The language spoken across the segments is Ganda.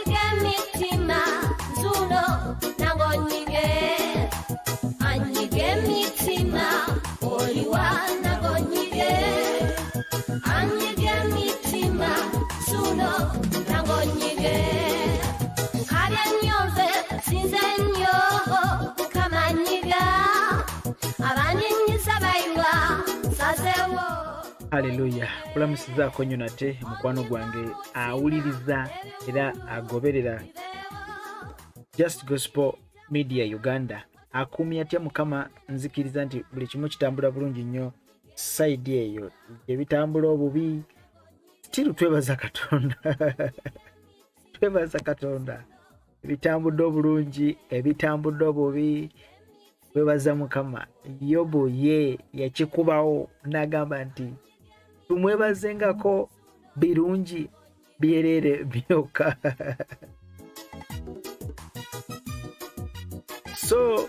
Anyiga emitima nzuno nange onyige, anyiga emitima oliwa nange onyige, anyiga emitima nzuno nange onyige. Nkabya nnyo nze sinze nnyo Mukama anyiga, abanyinyiza bayiwa nsazeewo. Haleluya. Kulamusizaako nnyo nate mukwano gwange awuliriza era agoberera Just Gospel Media Uganda. Akuumye atya Mukama? Nzikiriza nti buli kimu kitambula bulungi nnyo sayidi eyo gye bitambula obubi still twebaza Katonda. Twebaza Katonda ebitambudde obulungi, ebitambudde obubi, twebaza Mukama. Yobu ye yakikubawo n'agamba nti tumwebazengako birungi byereere byokka. So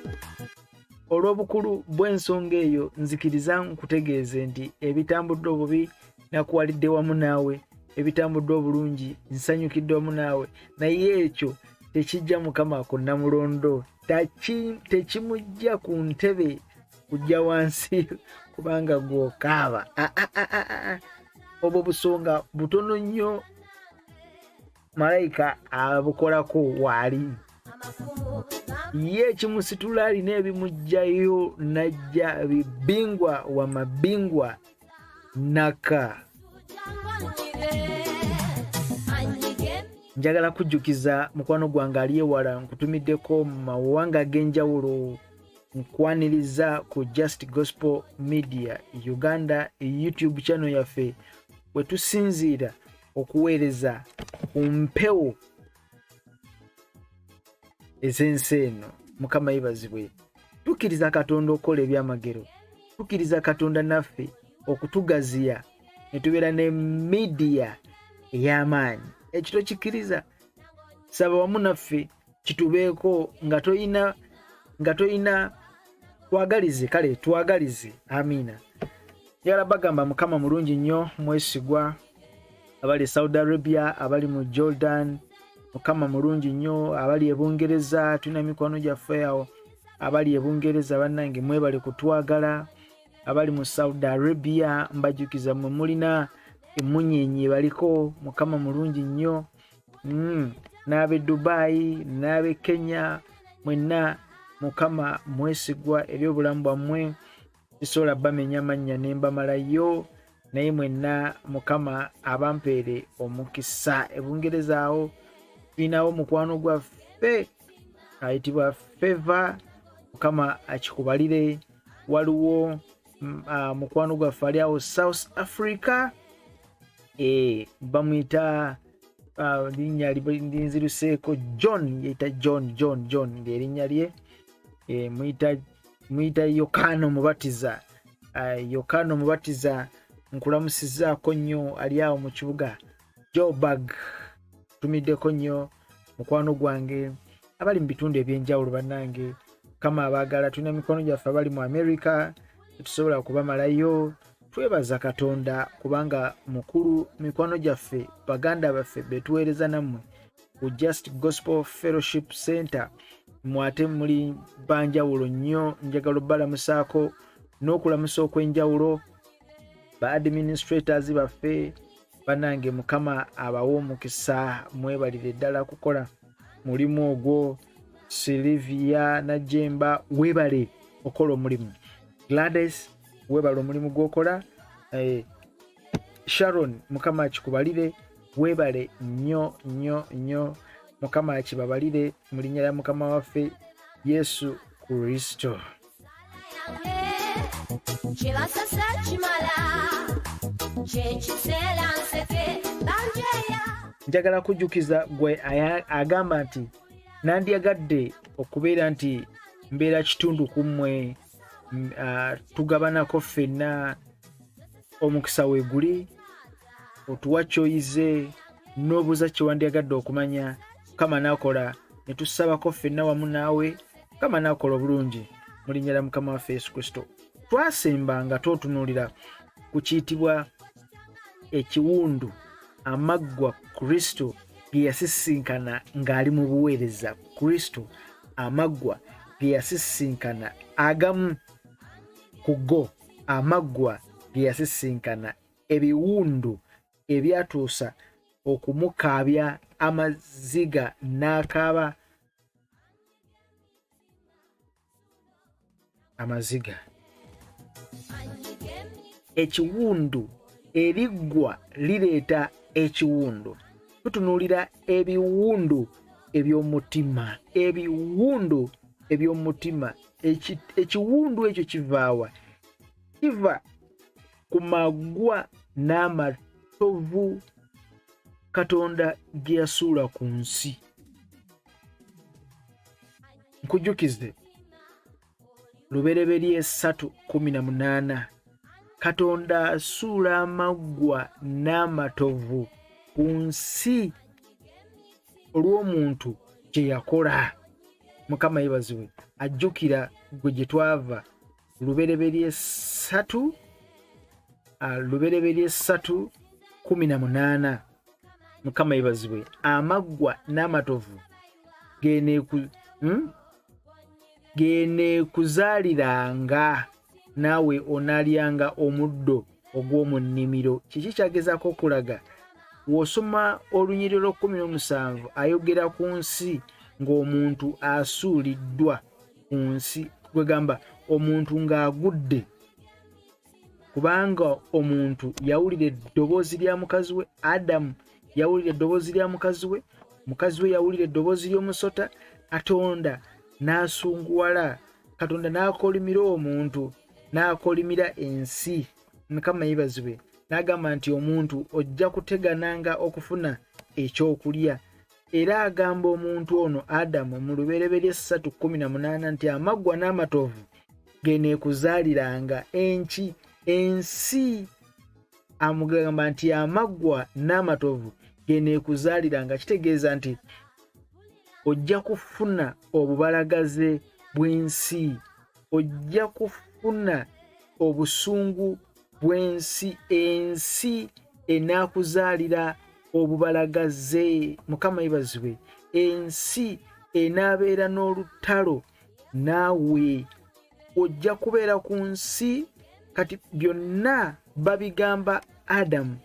olw'obukulu bw'ensonga eyo nzikiriza nkutegeeze nti ebitambudde obubi nakuwalidde wamu naawe, ebitambudde obulungi nsanyukidde wamu naawe, naye ekyo tekijja Mukama ku nnamulondo, tekimujja ku ntebe kujja wansi kubanga gw'okaaba. Obwo busonga butono nnyo malayika abukolako waali. Ye ekimusitula alina ebimuggyayo n'ajja bibingwa wa mabingwa naka. Njagala kujjukiza mukwano gwange ali ewala, nkutumiddeko mu mawanga ag'enjawulo, nkwaniriza ku Just Gospel Media Uganda YouTube channel yaffe we tusinziira okuweereza ku mpewo ez'ensi eno. Mukama yeebazibwe. Tukkiriza Katonda okukola ebyamagero, tukkiriza Katonda naffe okutugaziya ne tubeera ne midiya ey'amaanyi. Ekyo tokikkiriza? Saba wamu naffe kitubeeko nga toyina, nga toyina twagalize, kale twagalize. Amiina. Njagala bagamba Mukama mulungi nnyo, mwesigwa. Abali e Saudi Arabia, abali mu Jordan, Mukama mulungi nnyo. Abali e Bungereza, tulina mikwano gyaffe awo abali e Bungereza, bannange mwebale kutwagala. Abali mu Saudi Arabia, mbajjukiza mmwe mulina emmunyeenye baliko, Mukama mulungi nnyo. N'ab'e Dubai, n'ab'e Kenya, mwenna Mukama mwesigwa eri obulamu bwammwe. Sisobola bamenya mannya ne mbamalayo, naye mwenna Mukama abampeere omukisa. E Bungereza awo tulinawo mukwano gwaffe ayitibwa Favor, Mukama akikubalire. Waliwo mukwano gwaffe ali awo South Africa, bamuyita linnya linziruseeko John, yeyita John, John, John ng'erinnya lye. Muyita Yokaana Omubatiza. Yokaana Omubatiza nkulamusizzaako nnyo, ali awo mu kibuga Joburg, tumiddeko nnyo mukwano gwange. Abali mu bitundu eby'enjawulo bannange, Mukama abaagala. Tulina mikwano gyaffe abali mu America, tetusobola kubamalayo. Twebaza Katonda kubanga mukulu. Mikwano gyaffe, baganda baffe betuweereza nammwe ku Just Gospel Fellowship Center, mmwe ate muli banjawulo nnyo. Njagala obbalamusaako n'okulamusa okw'enjawulo ba administrators baffe bannange. Mukama abawe omukisa, mwebalire ddala kukola mulimu ogwo. Sylvia Najemba, weebale okola omulimu. Gladys, weebale omulimu gw'okola. Sharon, Mukama akikubalire, weebale nnyo nnyo nnyo. Mukama akibabalire mu linnya lya Mukama waffe Yesu Kristo. Kibasasa kimala kyekiseera nseke banjeya. Njagala kujjukiza gwe agamba nti nandyagadde okubeera nti mbeera kitundu ku mmwe, tugabanako ffenna omukisa weeguli, otuwa ky'oyize n'obuuza kye wandyagadde okumanya, Mukama n'akola ne tusabako ffenna wamu naawe, Mukama n'akola obulungi mu linnya lya Mukama waffe Yesu Kristo. Twasemba nga twotunuulira ku kiyitibwa ekiwundu amaggwa Kristo ge yasisinkana ng'ali mu buweereza. Kristo amaggwa ge yasisinkana, agamu ku go amaggwa ge yasisinkana, ebiwundu ebyatuusa okumukaabya amaziga n'akaaba amaziga. Ekiwundu, eriggwa lireeta ekiwundu. Tutunuulira ebiwundu eby'omutima, ebiwundu eby'omutima. Ekiwundu ekyo kivaawa? Kiva ku maggwa n'amatovu Katonda ge yasuula ku nsi. Nkujjukize Lubereberye 3:18, Katonda asuula amaggwa n'amatovu ku nsi olw'omuntu kye yakola. Mukama yeebazibwe, ajjukira gwe gye twava. Lubereberye 3, Lubereberye 3:18. Mukama yeebazibwe, amaggwa n'amatovu geneekuzaaliranga, naawe onaalyanga omuddo ogw'omu nnimiro. Kiki kyagezaako okulaga? W'osoma olunyiriri lw'ekkumi n'omusanvu, ayogera ku nsi ng'omuntu asuuliddwa ku nsi, kwegamba omuntu ng'agudde, kubanga omuntu yawulira eddoboozi lya mukazi we. Adamu yawulira eddoboozi lya mukazi we, mukazi we yawulira eddoboozi ly'omusota, Katonda n'asunguwala, Katonda n'akolimira omuntu, n'akolimira ensi. Mukama yeebazibwe, n'agamba nti omuntu ojja kutegananga okufuna ekyokulya. Era agamba omuntu ono Adamu mu Lubereberye 3:18 nti amaggwa n'amatovu geneekuzaaliranga enki ensi. Amugamba nti amaggwa n'amatovu geneekuzaaliranga, kitegeeza nti ojja kufuna obubalagaze bw'ensi, ojja kufuna obusungu bw'ensi, ensi enaakuzaalira obubalagaze. Mukama yeebazibwe, ensi enaabeera n'olutalo naawe, ojja kubeera ku nsi. Kati byonna babigamba Adamu,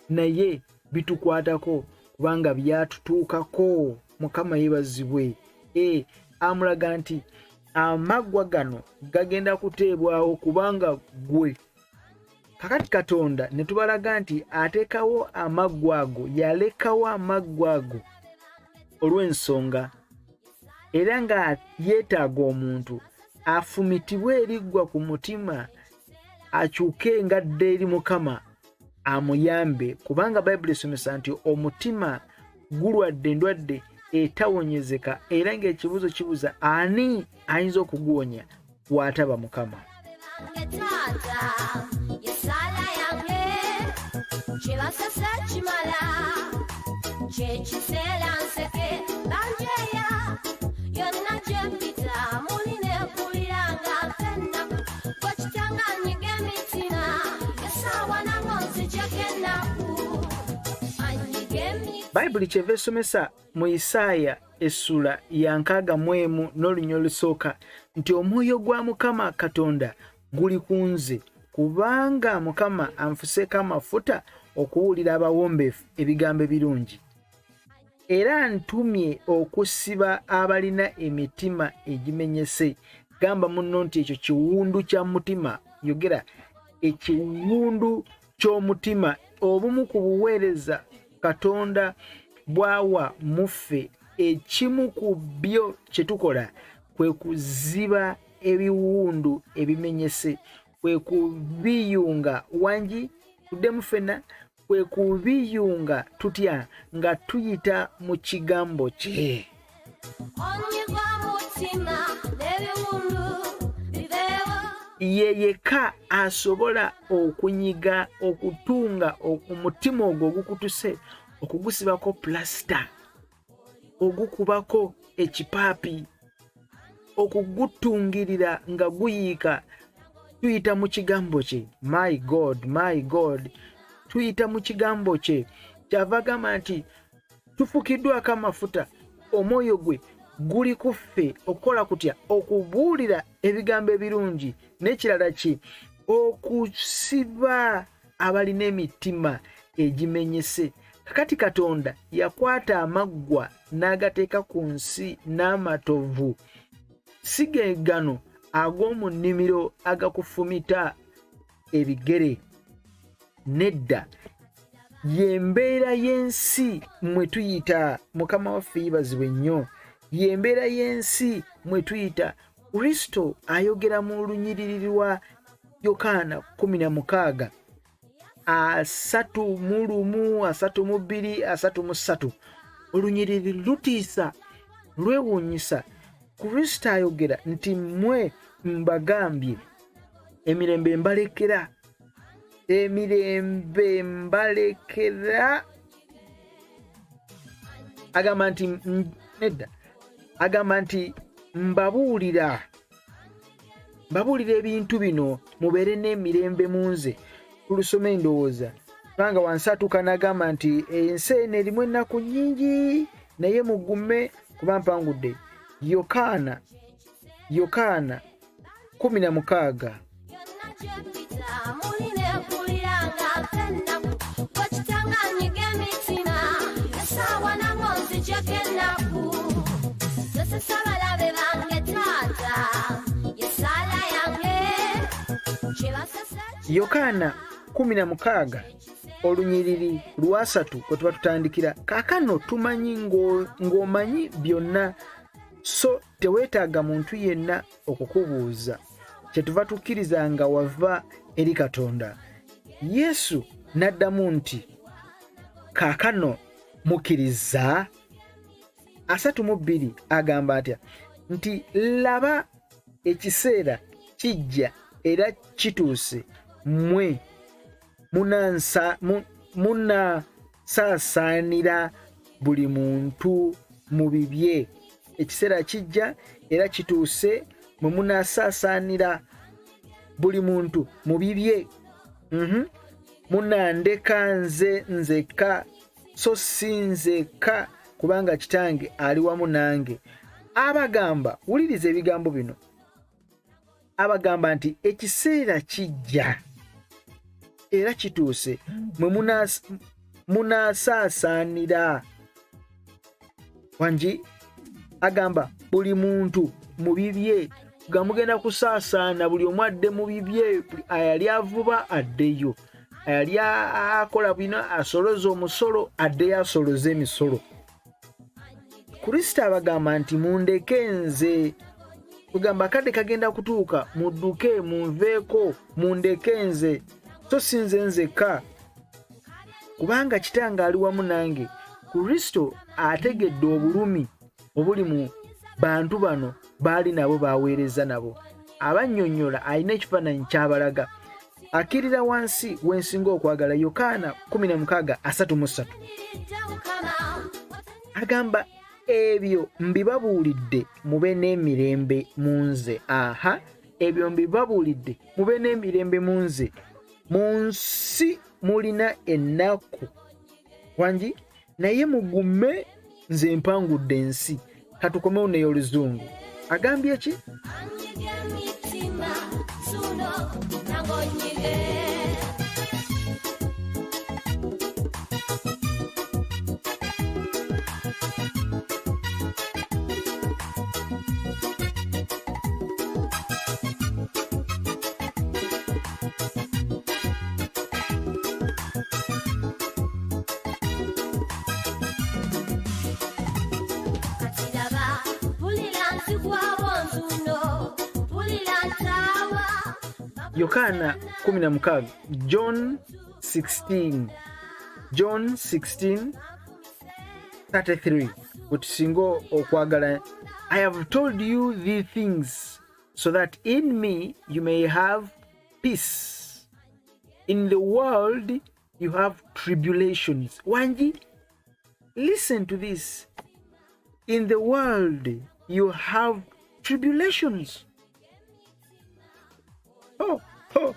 naye bitukwatako kubanga byatutuukako. Mukama yeebazibwe. Amulaga nti amaggwa gano gagenda kuteebwawo kubanga gwe kakati Katonda ne tubalaga nti ateekawo amaggwa ago, yalekawo amaggwa ago olw'ensonga, era nga yeetaaga omuntu afumitibwe eriggwa ku mutima, akyuke ngadde eri Mukama amuyambe, kubanga Bayibuli esomesa nti omutima gulwadde endwadde etawonyezeka, era ng'ekibuuzo kibuuza ani ayinza okuguwonya w'ataba Mukama. Bayibuli kyeva esomesa mu Isaaya essula ya 61 n'olunya olusooka nti omwoyo gwa Mukama Katonda guli ku nze, kubanga Mukama anfuseeko amafuta okuwulira abawombeefu ebigambo ebirungi, era ntumye okusiba abalina emitima egimenyese. Gamba munno nti ekyo kiwundu kya mutima. Yogera ekiwundu ky'omutima. Obumu ku buweereza Katonda bw'awa muffe, ekimu ku byo kye tukola kwe kuziba ebiwundu ebimenyese, kwe kubiyunga. Wangi tuddemu ffenna, kwe kubiyunga tutya? Nga tuyita mu kigambo kye. Ye yekka asobola okunyiga, okutunga omutima ogwo ogukutuse, okugusibako pulasita, ogukubako ekipaapi, okugutungirira nga guyiika. Tuyita mu kigambo kye. My God, my God, tuyita mu kigambo kye. Kyava agamba nti Tufukiddwako amafuta, omwoyo gwe guli ku ffe okukola kutya? Okubuulira ebigambo ebirungi. N'ekirala ki? Okusiba abalina emitima egimenyese. Kakati Katonda yakwata amaggwa n'agateeka ku nsi n'amatovu, si ge gano ag'omu nnimiro agakufumita ebigere. Nedda, y'embeera y'ensi mwe tuyita. Mukama waffe yibazibwe nnyo. Y'embeera y'ensi mwe tuyita. Kristo ayogera mu lunyiriri lwa Yokaana 16 31, 32, 33. Olunyiriri lutiisa, lwewuunyisa. Kristo ayogera nti mmwe mbagambye, emirembe mbalekera, emirembe mbalekera. Agamba nti nedda, agamba nti mbabuulira, mbabuulira ebintu bino mubeere n'emirembe mu nze. Tulusome endowooza, kubanga wansi atuuka n'agamba nti ensi eno erimu ennaku nnyingi, naye mugume kuba mpangudde. Yokaana 16. Yokaana 16 olunyiriri lwasatu kwe tuba tutandikira. Kaakano tumanyi ng'omanyi byonna, so teweetaaga muntu yenna okukubuuza. Kyetuva tukkiriza nga wava eri Katonda. Yesu n'addamu nti kaakano mukkiriza? 32 agamba atya? Nti laba ekiseera kijja era kituuse, mmwe munaasaasaanira buli muntu mu bibye. Ekiseera kijja era kituuse, mwe munaasaasaanira buli muntu mu bibye. Munandeka nze nzekka, so si nzekka, kubanga Kitange ali wamu nange. Abagamba, wuliriza ebigambo bino, abagamba nti ekiseera kijja era kituuse, mwe munaasaasaanira. Wangi agamba buli muntu mu bibye, nga mugenda kusaasaana buli omu adde mu bibye. Ayali avuba addeyo, ayali akola bino asoloze omusolo addeyo asoloze emisolo. Kristo abagamba nti mundeke nze. Kugamba akadde kagenda kutuuka, mudduke munveeko, mundeke nze, so si nze nzekka, kubanga Kitange ali wamu nange. Kristo ategedde obulumi obuli mu bantu bano baali nabo baweereza nabo, abannyonnyola, alina ekifaananyi ky'abalaga. Akkirira wansi w'ensinga okwagala. Yokaana 16:33 agamba ebyo mbibabuulidde mube n'emirembe mu nze. Aha, ebyo mbibabuulidde mube n'emirembe mu nze. Mu nsi mulina ennaku wangi, naye mugume, nze mpangudde ensi. Katukomewo n'ey'oluzungu. Agambye ki? Yokaana 16, John 16, John 16:33 wetusinga okwagala. I have told you these things so that in me you may have peace. In the world you have tribulations. Wangi, listen to this. In the world you have tribulations. Oh, oh.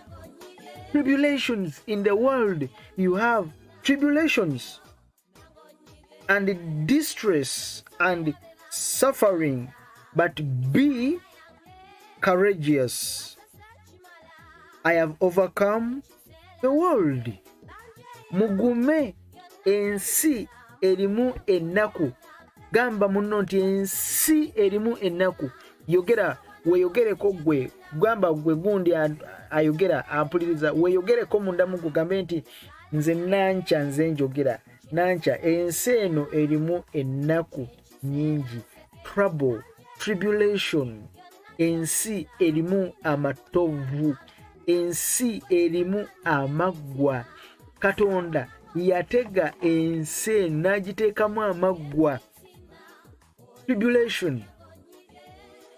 Tribulations. In the world you have tribulations. and distress and suffering, but be courageous. I have overcome the world. Mugume, ensi erimu ennaku. Gamba munno nti ensi erimu ennaku. Yogera, weeyogereko ggwe, gamba ggwe gundi ayogera ampuliriza, weeyogereko mundamu gugambe nti nze Nankya, nze njogera Nankya, ensi eno erimu ennaku nnyingi, trouble, tribulation, ensi erimu amatovu, ensi erimu amaggwa. Katonda yatega ensi eno n'agiteekamu amaggwa, tribulation.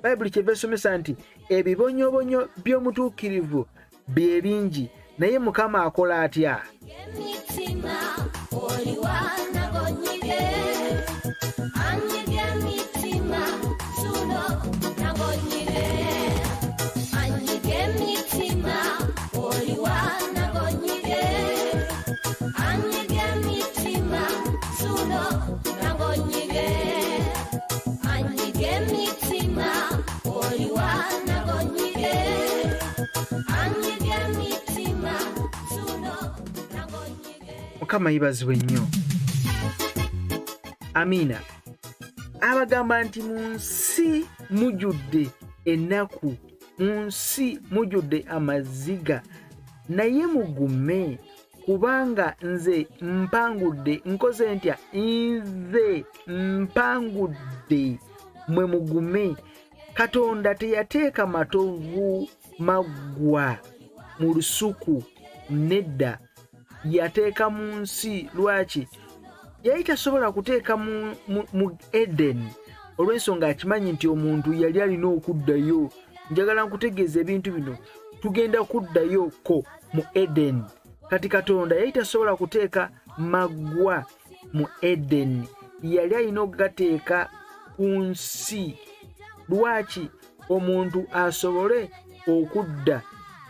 Bayibuli kyeva esomesa nti ebibonyobonyo by'omutuukirivu bye bingi, naye Mukama akola atya? Emitima oliwa nagonyige, anyige emitima zuno nagonyige, anyige emitima oliwa nagonyige, anyige emitima zuno nagonyige, anyige emitima oliwa nagonyige, anyige emitima zuno nagonyige. Mukama yibazibwe nnyo. Amiina. Abagamba nti mu nsi mujjudde ennaku, mu nsi mujjudde amaziga, naye mugume, kubanga nze mpangudde. Nkoze ntya? Nze mpangudde, mwe mugume. Katonda teyateeka matovu maggwa mu lusuku, nedda, yateeka mu nsi. Lwaki yali tasobola kuteeka mu Eden? Olw'ensonga akimanyi nti omuntu yali alina okuddayo. Njagala nkutegeeza ebintu bino, tugenda kuddayo ko mu Eden. Kati Katonda yali tasobola kuteeka maggwa mu Eden, yali alina okugateeka ku nsi. Lwaki? Omuntu asobole okudda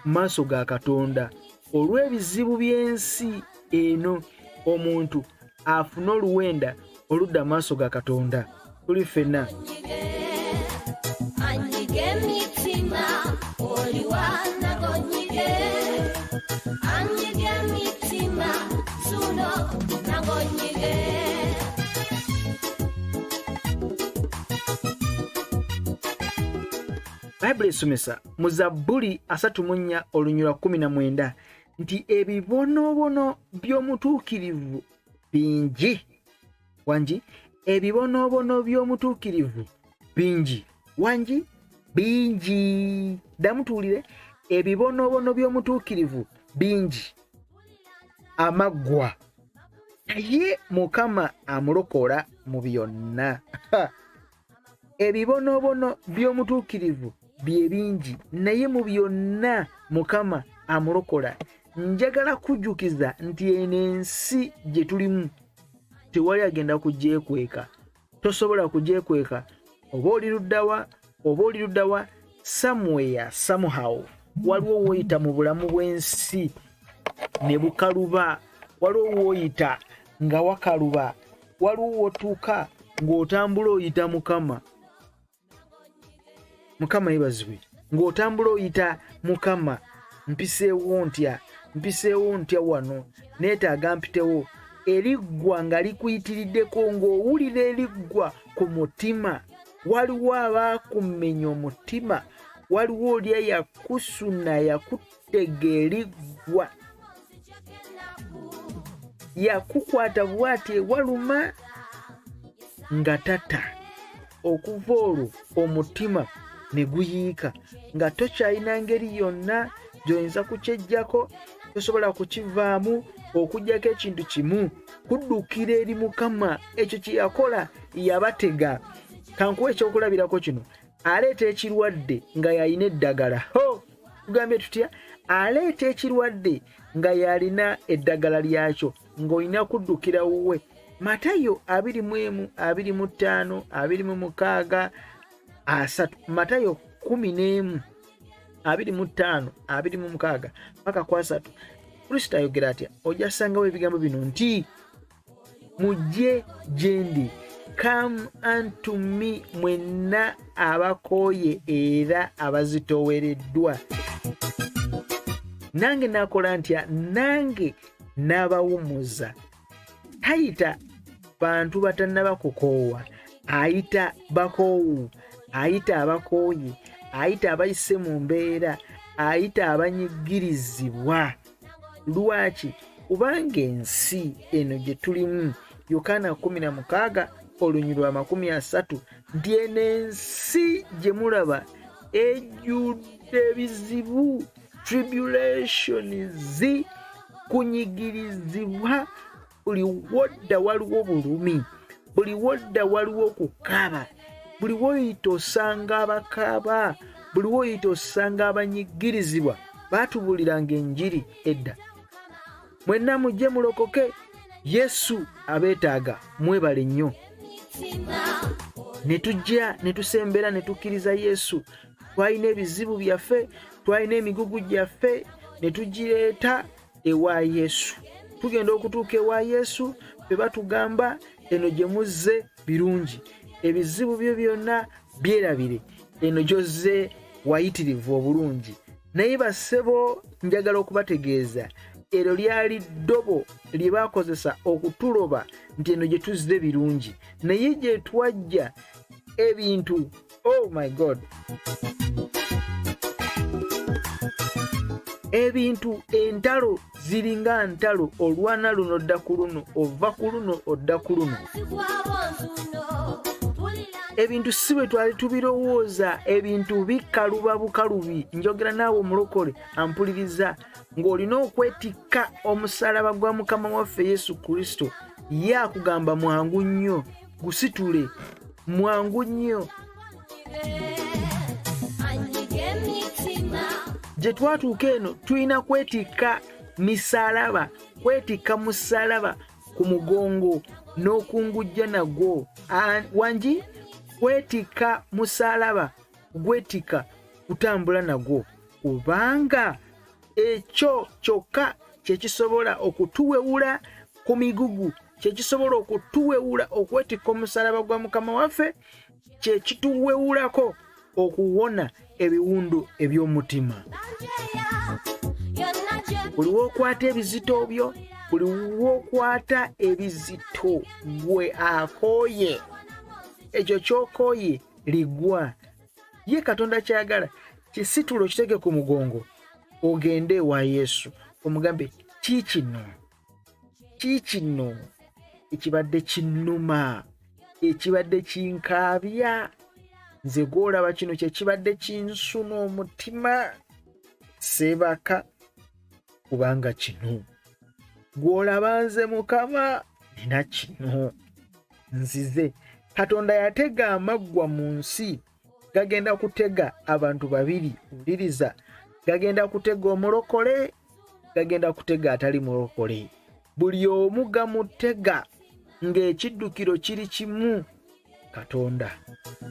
mu maaso ga Katonda. Olw'ebizibu by'ensi eno, omuntu afune oluwenda oludda mu maaso ga Katonda. Tuli ffenna. Anyige emitima oliwa nagonyige, anyige emitima zuno nagonyige. Bayibuli esomesa mu Zabbuli 34 olunyiriri 19 nti ebibonoobono by'omutuukirivu bingi. Wangi? Ebibonoobono by'omutuukirivu bingi. Wangi? Bingi. Ddamu tuwulire. Ebibonoobono by'omutuukirivu bingi, amaggwa, naye Mukama amulokola mu byonna. Ebibonoobono by'omutuukirivu bye bingi, naye mu byonna Mukama amulokola. Njagala kujjukiza nti eno ensi gye tulimu tewali agenda kugyekweka, tosobola kugyekweka. Oba oli luddawa, oba oli luddawa, somewhere, somehow waliwo woyita mu bulamu bw'ensi ne bukaluba, waliwo woyita nga wakaluba, waliwo wotuuka ng'otambula oyita Mukama. Mukama yebazibwe. Ng'otambula oyita Mukama, mpiseewo ntya, mpiseewo ntya wano, neetaaga mpitewo. Eriggwa nga likuyitiriddeko, ng'owulira eriggwa ku mutima, waliwo abaakumenya omutima, waliwo oli eyakusuna, yakutega eriggwa, yakukwata bw'ati ewaluma nga tata. Okuva olwo omutima ne guyiika nga tokyalina ngeri yonna gy'oyinza kukyeggyako, tosobola kukivaamu okuggyako ekintu kimu, kuddukira eri Mukama. Ekyo kye yakola, yabatega. Kankuwa ekyokulabirako kino. Aleeta ekirwadde nga yalina eddagala. Ho, tugambye tutya? Aleeta ekirwadde nga yalina eddagala lyakyo, ng'olina kuddukira wuwe. Matayo 21, 25, 26, 30. Matayo 11, 25, 26 paka ku 30. Kristo ayogera atya? Ojja sangawo ebigambo bino nti Mujje gye ndi, come unto me, mwenna abakooye era abazitoowereddwa, nange nakola ntya? Nange n'abawummuza. Tayita bantu batannaba kukoowa, ayita bakoowu, ayita abakooye, ayita abayise mu mbeera, ayita abanyigirizibwa. Lwaki? Kubanga ensi eno gye tulimu, Yokaana 16 olunywi lwa 30, nti eno ensi gye mulaba ejjudde ebizibu, tribulations, kunyigirizibwa. Buli wodda waliwo bulumi, buli wodda waliwo okukaaba, buli woyita osanga abakaaba, buli woyita osanga abanyigirizibwa. Baatubuuliranga enjiri edda, mwenna mujje mulokoke, Yesu abeetaaga, mwebale nnyo. Ne tujja ne tusembera ne tukkiriza Yesu. Twalina ebizibu byaffe, twalina emigugu gyaffe, ne tugireeta ewa Yesu. Tugenda okutuuka ewa Yesu, be batugamba eno gye muzze birungi, ebizibu byo byonna byerabire, eno gy'ozze wayitirivu obulungi. Naye bassebo, njagala okubategeeza, eryo lyali ddobo lye baakozesa okutuloba nti eno gye tuzze birungi, naye gye twajja ebintu, oh my God, ebintu, entalo ziringa ntalo, olwana luno odda ku luno, ova ku luno odda ku luno. Ebintu si bwe twali tubirowooza, ebintu bikaluba bukalubi. Njogera naawe omulokole ampuliriza, ng'olina okwetikka omusaalaba gwa Mukama waffe Yesu Kristo. Ye akugamba mwangu nnyo, gusitule mwangu nnyo. Gye twatuuka eno tulina kwetikka misaalaba, kwetikka musaalaba ku mugongo n'okungujja nagwo. Wangi kwetikka musaalaba, gwetikka kutambula nagwo, kubanga ekyo kyokka kyekisobola okutuwewula ku migugu, kyekisobola okutuwewula okwetikka omusaalaba gwa Mukama waffe, kyekituwewulako okuwona ebiwundu eby'omutima. Buli w'okwata ebizito byo, buli w'okwata ebizito, gwe akooye, ekyo ky'okooye ligwa. Ye Katonda kyagala kisitula okiteeke ku mugongo, ogende ewa Yesu omugambe, kiikino, kiikino ekibadde kinnuma, ekibadde kinkaabya, nze gw'olaba kino kye kibadde kinsuna omutima, seebaka kubanga kino gw'olaba nze Mukama nina kino nzize. Katonda yatega amaggwa mu nsi, gagenda kutega abantu babiri, wuliriza, gagenda kutega omulokole, gagenda kutega atali mulokole. Buli omu gamutega ng'ekiddukiro kiri kimu, Katonda.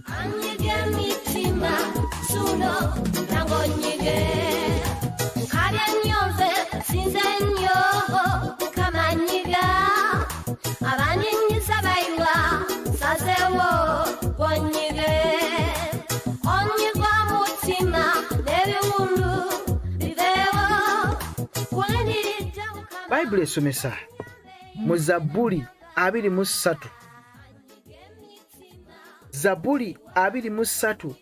Anyige emitima suno nangonyige nkalya nnyo nze sinze nnyo Mukama nyiga abaninyiza bayiwa nsazeewo gwonyige onyigwa mutima n'ebiwundu biveewo kulindiridde Mukama. Bayibuli esomesa mu Zabbuli 23, Zabbuli 23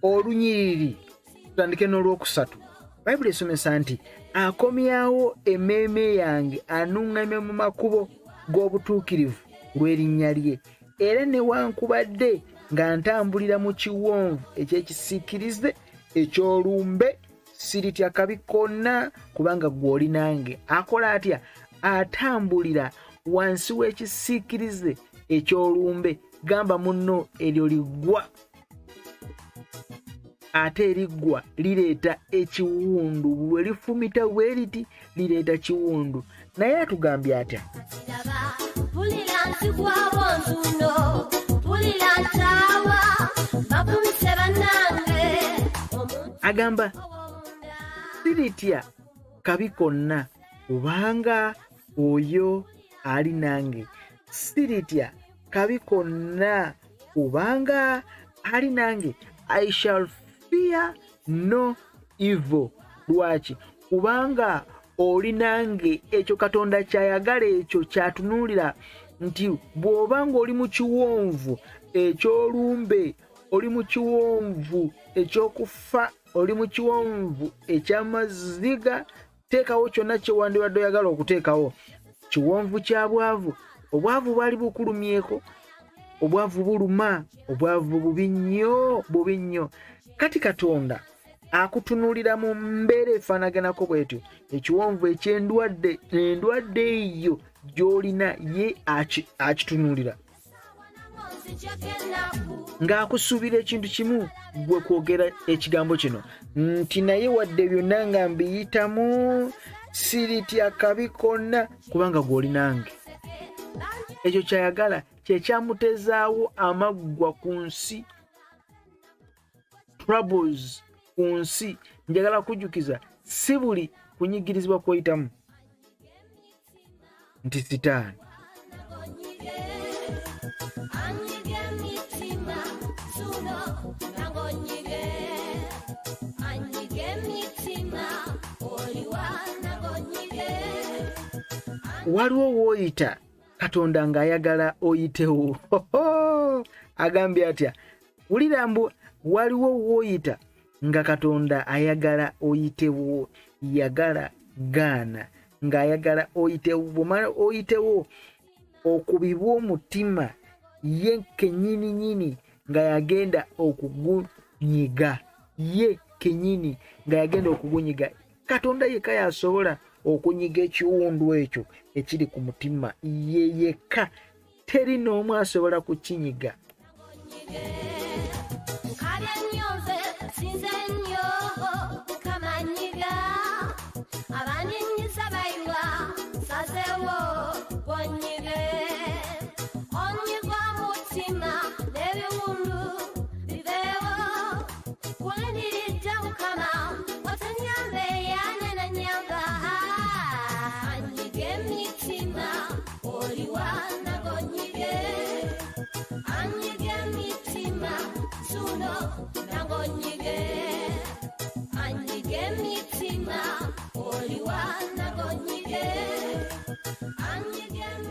olunyiriri tutandike n'olwokusatu. Bayibuli esomesa nti akomyawo emmeeme yange, anuŋŋamya mu makubo g'obutuukirivu lw'erinnya lye. Era newankubadde nga ntambulira mu kiwonvu eky'ekisiikirize eky'olumbe, siritya kabi konna, kubanga ggwe oli nange. Akola atya? Atambulira wansi w'ekisiikirize eky'olumbe. Gamba munno, eryo liggwa, ate eriggwa lireeta ekiwundu, bwe lifumita bwe liti lireeta kiwundu. Naye atugambye atya? Mpulira nzigwawo nzuno, mpulira ntaawa, bakubise bannange. Agamba siritya kabi konna, kubanga oyo ali nange, siritya kabi konna kubanga ali nange. I shall fear no evil. Lwaki? Kubanga oli nange. Ekyo Katonda kyayagala, ekyo kyatunuulira nti bw'oba ng'oli mu kiwonvu eky'olumbe, oli mu kiwonvu eky'okufa, oli mu kiwonvu eky'amaziga, teekawo kyonna kye wandibadde oyagala okuteekawo. Kiwonvu kya bwavu, obwavu bwali bukulumyeko, obwavu buluma, obwavu bubi nnyo, bubi nnyo. Kati Katonda akutunuulira mu mbeera efaanaganako bwetyo, ekiwonvu eky'endwadde, endwadde eyo gy'olina ye akitunuulira ng'akusuubira ekintu kimu, gwe kwogera ekigambo kino nti naye wadde byonna nga mbiyitamu siritya kabi konna kubanga gw'oli nange. Ekyo kyayagala kyekyamutezaawo amaggwa ku nsi, troubles ku nsi. Njagala kujjukiza, si buli kunyigirizibwa kwoyitamu nti sitaani. Waliwo w'oyita Katonda ng'ayagala oyitewo. Agambye atya? Wulira mbu waliwo w'oyita nga Katonda ayagala oyitewo, yagala gaana ng'ayagala oyitewo. Bw'omala oyitewo okubibwa omutima ye kennyini nyini nga yagenda okugunyiga, ye kennyini nga yagenda okugunyiga. Katonda yekka yasobola okunyiga ekiwundu ekyo ekiri ku mutima, ye yekka, teri n'omu asobola kukinyiga.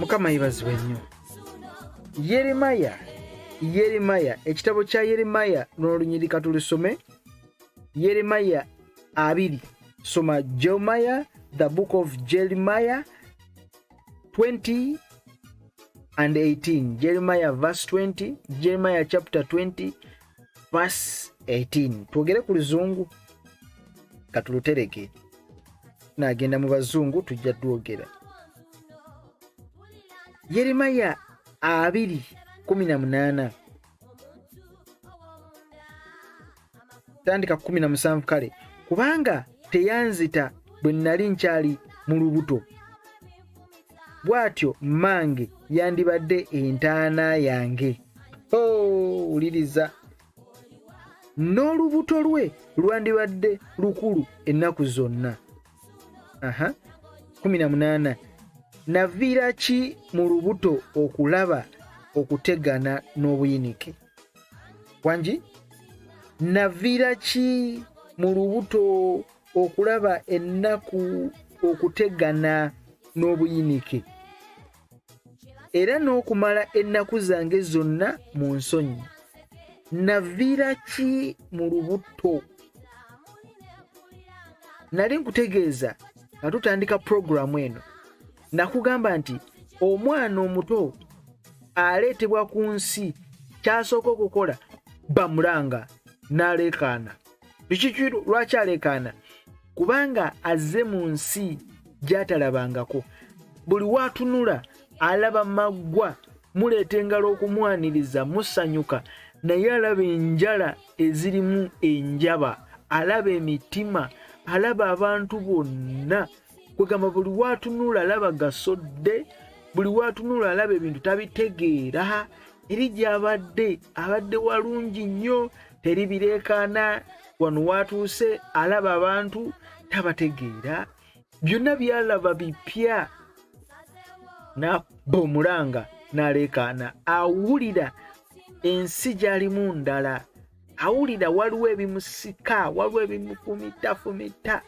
Mukama yebazibwe nnyo. Yeremaya, Yeremaya, ekitabo kya Yeremaya n'olunyiriri katulusome. Yeremaya 2, soma Jeremiah, the book of Jeremiah 20 and 18. Jeremiah verse 20, Jeremiah chapter 20 verse 18. Twogere ku luzungu, katulutereke, nagenda mu bazungu tujja twogera. Yeremaya 2:18, tandika 17. Kale kubanga teyanzita bwe nnali nkyali mu lubuto, bw'atyo mmange yandibadde entaana yange. Wuliriza, n'olubuto lwe lwandibadde lukulu ennaku zonna. Aha, 18, naviira ki mu lubuto okulaba okutegana n'obuyinike? Wangi, naviira ki mu lubuto okulaba ennaku, okutegana n'obuyinike, era n'okumala ennaku zange zonna mu nsonyi? Naviira ki mu lubuto? Nali nkutegeeza nga tutandika puroguramu eno, nakugamba nti omwana omuto aleetebwa ku nsi, kyasooka okukola bamulanga n'aleekaana. Liki lwaki aleekaana? Kubanga azze mu nsi gy'atalabangako. Buli waatunula alaba maggwa, muleeta engalo okumwaniriza, musanyuka, naye alaba enjala ezirimu enjaba, alaba emitima, alaba abantu bonna. Kwegamba buli waatunula alaba gasodde, buli waatunula alaba ebintu tabitegeera. Eri gy'abadde abadde walungi nnyo, teri bireekaana, wano waatuuse alaba abantu tabategeera, byonna byalaba bipya. N'akuba omulanga n'aleekaana. Awulira ensi gy'alimu ndala, awulira waliwo ebimusika, waliwo ebimufumitafumita,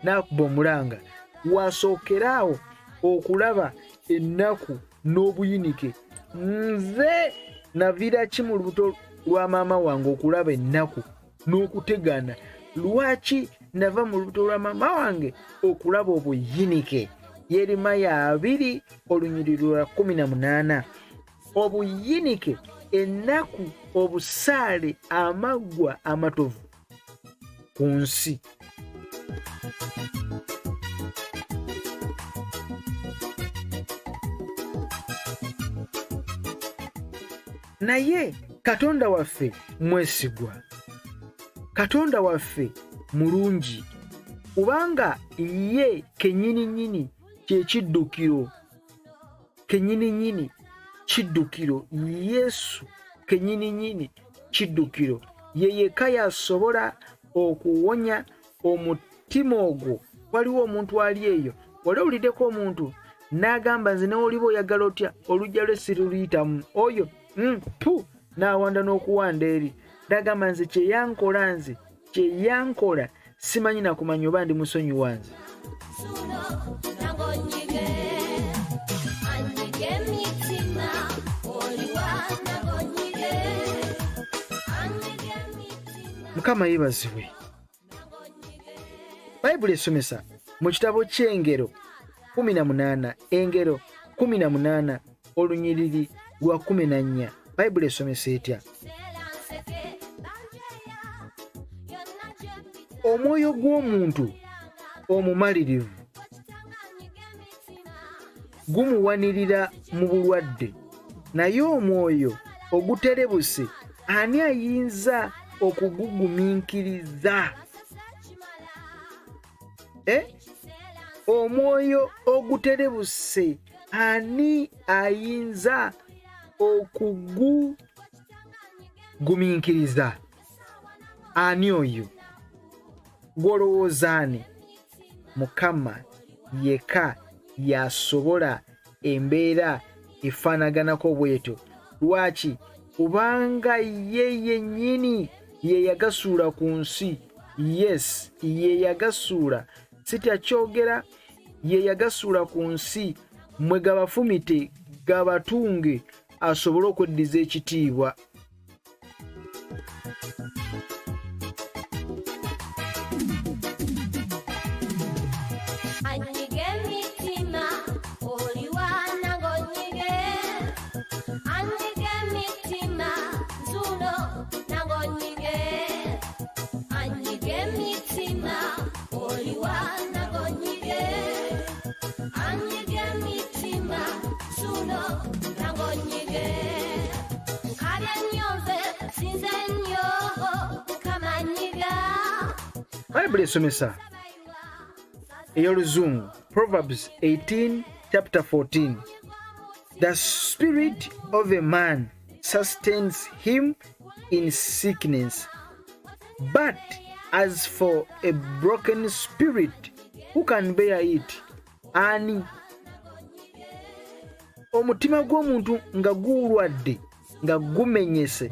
n'akuba omulanga. Wasookera awo okulaba ennaku n'obuyinike. Nze naviira ki mu lubuto lwa maama wange okulaba ennaku n'okutegana? Lwaki nava mu lubuto lwa maama wange okulaba obuyinike? Yeremaya 2 olunyiriri lwa 18. Obuyinike, ennaku, obusaale, amaggwa amatovu ku nsi. Naye Katonda waffe mwesigwa, Katonda waffe mulungi, kubanga ye kennyini nnyini kye kiddukiro, kennyini nnyini kiddukiro, Yesu kennyini nnyini kiddukiro. Ye yekka y'asobola okuwonya omutima ogwo. Waliwo omuntu ali eyo, wali owuliddeko omuntu n'agamba nze newoliba oyagala otya olujja lwe siruluyitamu, oyo pu n'awanda n'okuwanda eri, n'agamba nze kyeyankola, nze kyeyankola simanyi nakumanya oba ndi musonyiwa nze. Mukama yeebazibwe. Bayibuli esomesa mu kitabo ky'Engero 18, Engero 18 olunyiriri lwa 14. Bayibuli esomesa etya? Omwoyo gw'omuntu omumalirivu gumuwanirira mu bulwadde, naye omwoyo oguterebuse ani ayinza okugugumiikiriza? Omwoyo oguterebuse ani ayinza okugugumiikiriza? Ani oyo? Gw'olowooza ani? Mukama yekka y'asobola embeera efaanaganako bw'etyo. Lwaki? Kubanga ye yennyini ye yagasuula ku nsi. Yes, ye yagasuula. Sitya kyogera, ye yagasuula ku nsi, mwe gabafumite, gabatunge, asobole okweddiza ekitiibwa. Anyige emitima, oliwa nangonyige. Anyige emitima, nzuno nangonyige. Anyige emitima, oliwa nangonyige. Anyige emitima, nzuno nangonyige. Nkabye nnyo nze, sinze nnyo, kamanyiga. Bayibuli esomesa ey'Oluzungu, Proverbs 18 chapter 14. The spirit of a man sustains him in sickness, but as for a broken spirit, who can bear it? Ani? Omutima gw'omuntu nga gulwadde, nga gumenyese,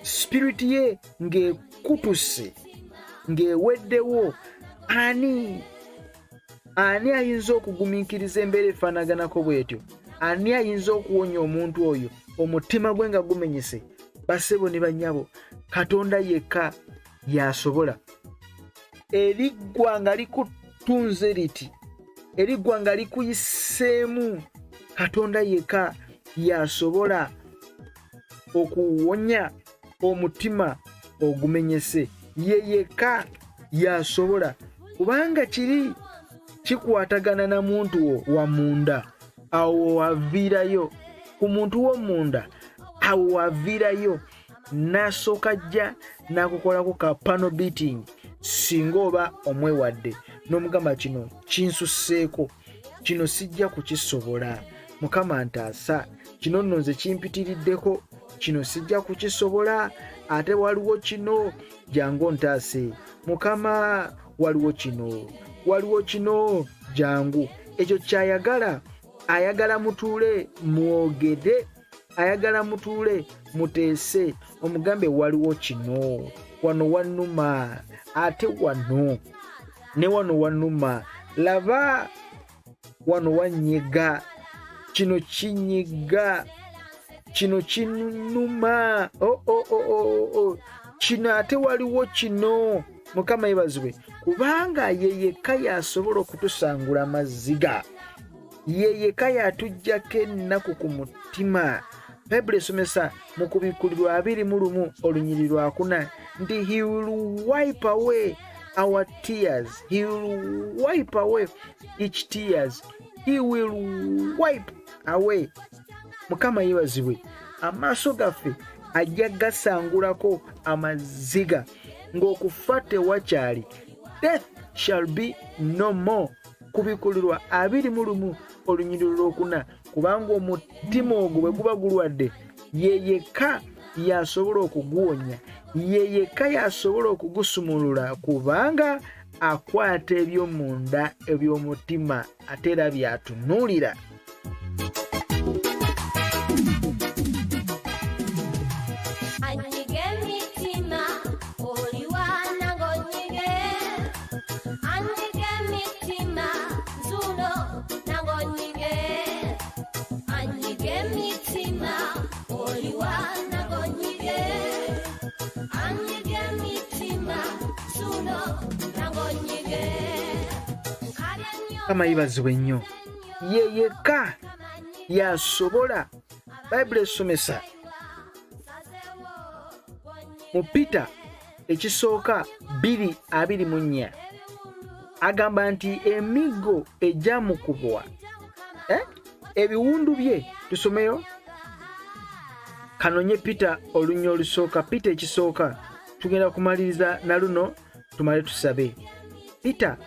spirit ye ng'ekutuse, ng'eweddewo, ani? Ani ayinza okugumiikiriza embeera efaanaganako bw'etyo? Ani ayinza okuwonya omuntu oyo omutima gwe nga gumenyese? Bassebo ne bannyabo, Katonda yekka y'asobola. Eriggwa nga likutunze liti, eriggwa nga likuyiseemu, Katonda yekka y'asobola okuwonya omutima ogumenyese. Ye yekka y'asobola, kubanga kiri kikwatagana na muntu wo wa munda. Awo waviirayo ku muntu wo munda, awo waviirayo n'asooka ajja n'akukolako ka pano beating. Singa oba omwewadde n'omugamba kino kinsusseeko, kino sijja kukisobola, Mukama ntaasa, kino nno nze kimpitiriddeko, kino sijja kukisobola, ate waliwo kino, jangu ontaase Mukama, waliwo kino, waliwo kino, jangu. Ekyo kyayagala. Ayagala mutuule mwogere, ayagala mutuule muteese, omugambe waliwo kino, wano wannuma, ate wano ne wano wannuma, laba wano wanyiga, kino kinyiga, kino kinuma, oh, kino ate waliwo kino. Mukama yebazibwe, kubanga ye yekka yasobola okutusangula amaziga, ye yekka yatuggyako ennaku ku mutima. Bayibuli esomesa mu Kubikkulirwa 21 olunyiriri lwakuna nti he will wipe away our tears, he will wipe away each tears, he will wipe away. Mukama yebazibwe, amaaso gaffe ajja gasangulako amaziga ng'okufa tewakyali. Death shall be no more. Kubikkulirwa 21 olunyiriri lwokuna. Kubanga omutima ogwo bwe guba gulwadde, ye yekka yasobola okuguwonya, ye yekka yasobola okugusumulula, kubanga akwata eby'omunda eby'omutima ate era byatunuulira. Anyige emitima oliwana ng'onyige, anyige emitima nzuno nang'onyige, anyige emitima oliwana ng'onyige, anyige emitima nzuno nang'onyige. Nkalya nnyo. Mukama yebazibwe nnyo, ye yekka yasobola. Bayibuli esomesa mu Peter ekisooka 2:24 agamba nti emiggo egyamukubwa, ebiwundu bye. Tusomeyo kanonye Peter olunnya olusooka, Peter ekisooka, tugenda kumaliriza na luno tumale tusabe. Peter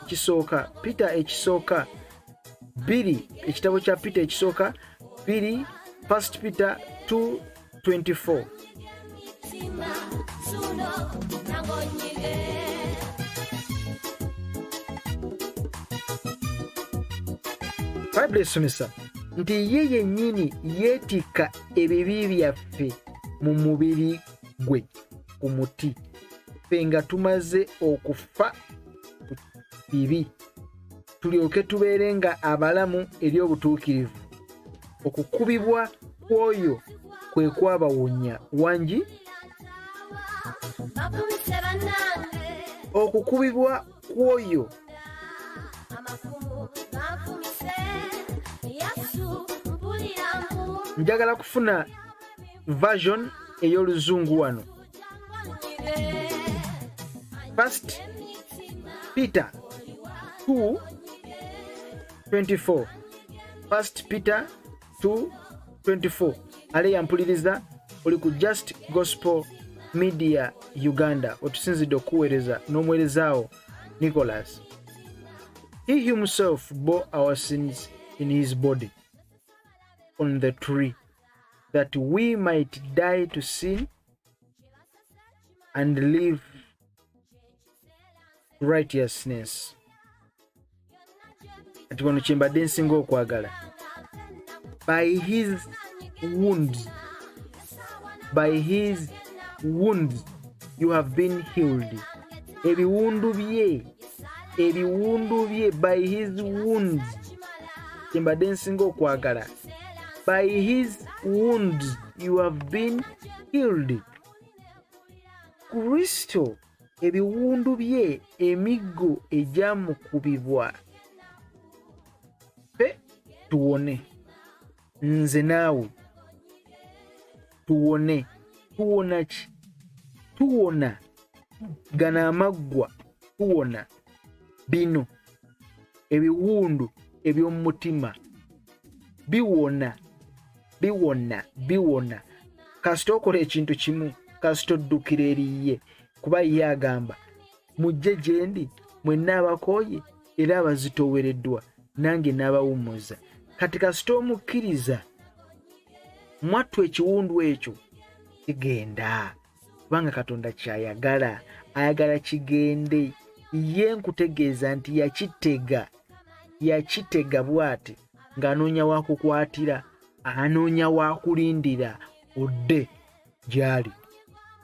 ekisooka, Peter ekisooka 2, ekitabo kya Peter ekisooka 2, 1 Peter 2:24. Mitima zuno nang'onyige. Bayibuli esomesa nti ye yennyini yeetikka ebibi byaffe mu mubiri gwe ku muti, ffe nga tumaze okufa ku bibi, tulyoke tubeere nga abalamu eri obutuukirivu. Okukubibwa kw'oyo kwe kwabawonya. Wangi? Bakubise bannange. Okukubibwa kw'oyo. Amafumu ganfumise, Yesu mpulira mbu. Njagala kufuna version ey'oluzungu wano. First Peter 2:24, First Peter 2:24. Ale yampuliriza oli ku Just Gospel Media Uganda, otusinzidde okuweereza n'omuweerezaawo Nicholas. He himself bore our sins in his body on the tree, that we might die to sin and live righteousness. Kati wano kyembadde nsinga okwagala, by his wounds, by his wounds you have been healed. Ebiwundu bye, ebiwundu bye, by his wounds, kyembadde nsinga okwagala, by his wounds you have been healed. Kristo ebiwundu bye, emiggo egyamukubibwa ffe tuwone, nze naawe tuwone. Tuwona ki? Tuwona gano amaggwa, tuwona bino ebiwundu eby'omu mutima. Biwona, biwona, biwona kasita okola ekintu kimu, kasita oddukira eriye, kuba ye agamba mujje gye ndi mwenna abakooye era abazitoowereddwa, nange n'abawummuza. Kati kasita omukkiriza, mwattu ekiwundu ekyo kigenda, kubanga Katonda kyayagala, ayagala kigende. Ye nkutegeeza nti yakitega. Yakitega bw'ati ng'anoonya wakukwatira, anoonya wakulindira odde gy'ali.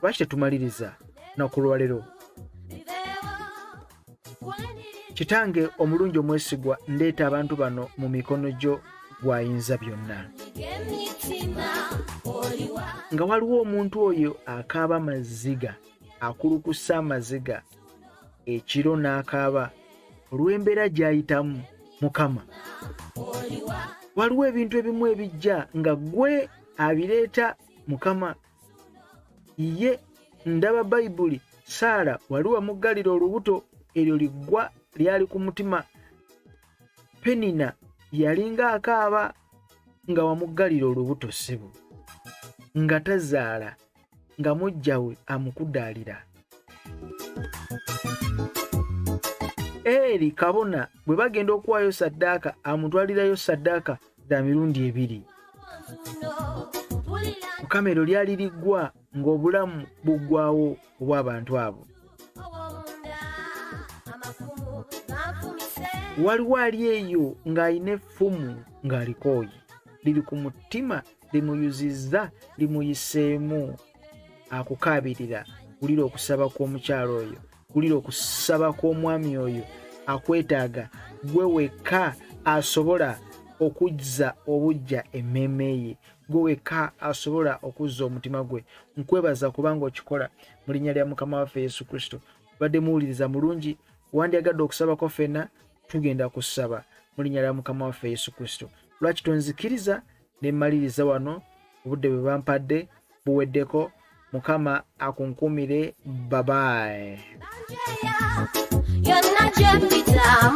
Lwaki tetumaliriza naku lwaleero? Kitange omulungi omwesigwa, ndeeta abantu bano mu mikono gyo gw'ayinza byonna. Nga waliwo omuntu oyo akaaba amaziga, akulukusa amaziga ekiro n'akaaba olw'embeera gy'ayitamu. Mukama, waliwo ebintu ebimu ebijja nga ggwe abireeta. Mukama, ye ndaba Bayibuli, Saara wali wamuggalira olubuto, eryo liggwa lyali ku mutima. Penina yalinga akaaba nga wamuggalira olubuto, ssebo, nga tazaala, nga muggya we amukudaalira. Eri kabona bwe bagenda okuwaayo saddaaka, amutwalirayo saddaaka za mirundi ebiri. Mukama, eryo lyali liggwa ng'obulamu buggwawo obw'abantu abo. Waliwo ali eyo ng'alina effumu ng'alikooye, liri ku mutima, limuyuzizza, limuyiseemu, akukaabirira. Wulira okusaba kw'omukyalo oyo, wulira okusaba kw'omwami oyo akwetaaga. Gwe wekka asobola okuzza obujja emmeeme ye, gwe wekka asobola okuzza omutima gwe. Nkwebaza kubanga okikola mu linnya lya Mukama waffe Yesu Kristo. Badde muwuliriza mulungi, wandyagadde okusabako ffenna? Tugenda kusaba mu linnya lya Mukama waffe Yesu Kristo. Lwaki tonzikiriza ne mmaliriza wano? Obudde bwe bampadde buweddeko. Mukama akunkumire. Babaye. Yonna gyempita.